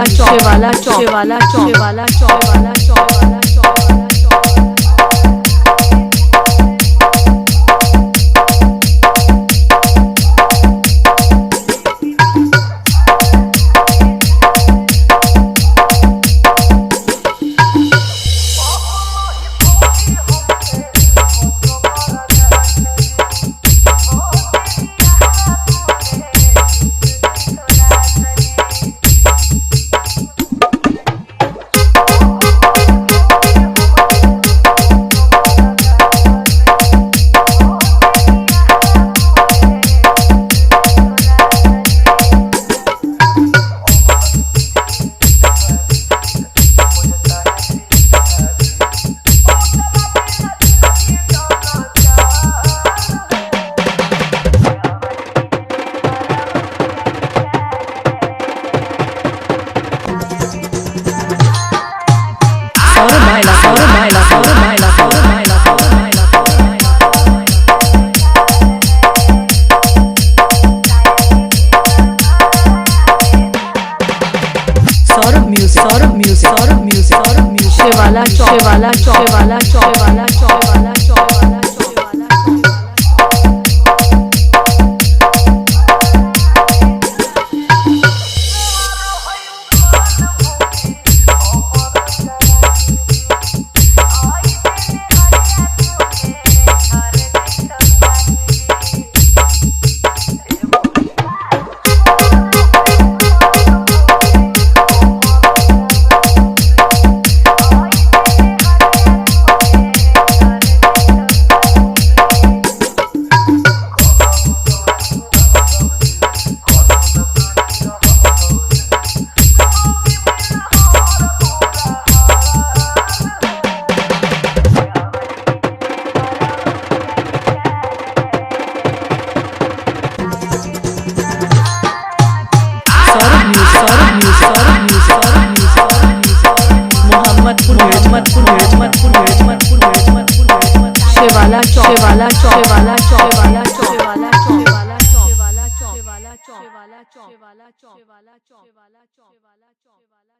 Shivala Chowk, Shivala Chowk, Shivala Chowk, Shivala Chowk, Shivala Chowk, Shivala Chowk, Shivala Chowk. Saurabh Music, Saurabh Music, Saurabh Music, Saurabh Music. Shivala Chowk, Shivala Chowk, Shivala Chowk, Shivala Chowk, Shivala Chowk, Shivala Chowk, Shivala Chowk. Saurabh Music, Saurabh Music, Saurabh Music, Saurabh Music, Saurabh Music. Mohammadpur, Mohammadpur, Mohammadpur, Mohammadpur, Mohammadpur, Mohammadpur. Shivala Chowk, Shivala Chowk, Shivala Chowk, Shivala Chowk, Shivala Chowk, Shivala Chowk, Shivala Chowk, Shivala Chowk, Shivala Chowk, Shivala Chowk, Shivala Chowk, Shivala Chowk.